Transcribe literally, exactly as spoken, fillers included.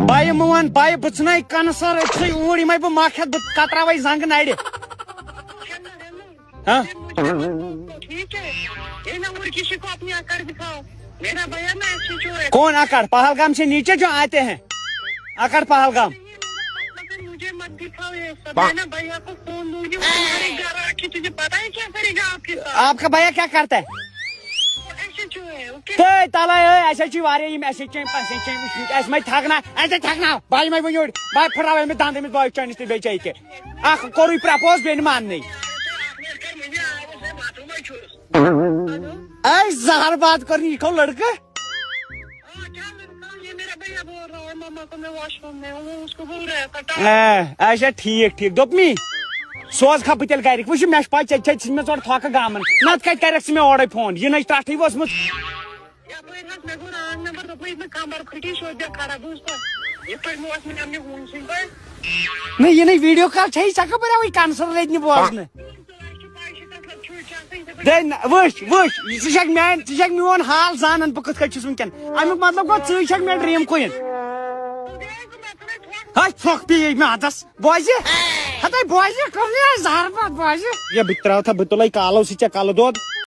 بایہِ مہٕ وَن، بایہِ بہٕ ژھٕنَے کَنہٕ سَر أتھۍ اوٗرۍ، یِمَے بہٕ مَکھ ہٮ۪تھ، بہٕ کَتراوَے زنٛگہٕ نَرِ۔ ہاں؟ ٹھیک ہے، یہ نہ لڑکی کو اپنی اکڑ دکھاؤ۔ میرا بھیا نا ایسے جو ہے۔ کون اکڑ؟ پہلگام سے نیچے جو آتے ہیں، اکڑ پہلگام۔ مگر مجھے مت دکھاؤ یہ سب، ہے نا؟ بھیا کو فون دوں گی، وہ تمہارے گھر آ کے تجھے پتا ہے کیا کرے گا آپ کے ساتھ؟ آپ کا بھیا کیا کرتا ہے؟ ایسے جو ہے، اوکے؟ تہٕ تَلَے ٲے، اَسہِ حظ چھِ واریاہ یِم، اَسہِ حظ چھِ یِم، اَسہِ حظ چھِ یِم، اَسہِ مَے تھَکنا، اَسہِ تھَکنا، بہٕ یِمَے وۄنۍ یورٕ، بہٕ پھٕٹراوَے مےٚ دَنٛد أمِس بٲیِس چٲنِس تہِ بیٚیہِ چایہِ کہِ۔ اَکھ کوٚرُے پرٛپوز بیٚیہِ نہٕ ماننٕے۔ اَے زہر باد کوٚر نہٕ یہِ کھو لٔڑکہٕ۔ ہاں، کیا میرے سامنے میرا بھیا بول رہا ہے، ماما کو میں واش روم میں ہوں، وہ اس کو بول رہا ہے، پتا اے، اچھا ٹھیٖک ٹھیٖک، دوٚپمی سوز کھا بہٕ تیٚلہِ گَرِکۍ، وٕچھ مےٚ چھِ پَے ژےٚ چھےٚ ژھٕنمٕژ اورٕ تھۄکہٕ گامَن، نَتہٕ کَتہِ کَرٮ۪کھ ژٕ مےٚ اورَے فون، یہِ نَے ترٛٹھٕے ووٚژمُت۔ یپٲرۍ حظ مےٚ گوٚو رانگ نمبر، دوٚپمَے مےٚ کمبر پھٕٹی، سیوٚد بیٚہہ کھڑا، بوٗز تہٕ؟ یِتھ پٲٹھۍ مےٚ اوس مےٚ اَننہِ ہوٗن سٕنٛدۍ پٲٹھۍ۔ نہ، یہِ نَے ویٖڈیو کال چھےٚ، ژےٚ کَپٲرۍ آوٕے کَنسَل رٔتۍ نہٕ بوزنہٕ؟ تۄہہِ چھُ پَے، یہِ چھِ تَتھ لَگ چھُ چاکھٕے، یِتھَے پٲٹھۍ دے نہ، وٕچھ وٕچھ، ژٕ چھَکھ میٛانہِ، ژٕ چھَکھ میون حال زانان بہٕ کِتھ کٔنۍ چھُس وٕنکٮ۪ن۔ اَمیُک مطلب گوٚو، ژٕے چھَکھ مےٚ ڈرٛیٖم کویِن۔ گٔیَس بہٕ مےٚ ژھٕنَے تھوٚد۔ ہَے، پھۄکھ پیٚیہِ مےٚ اَتَس۔ بوزِ؟ ہَتَے بوزِ، کٔر نہٕ اَسہِ زہر بَتھ بوزِ۔ یے بہٕ تہِ ترٛاوٕ تھا، بہٕ تُلَے کالو سۭتۍ ژےٚ کَلہٕ دود۔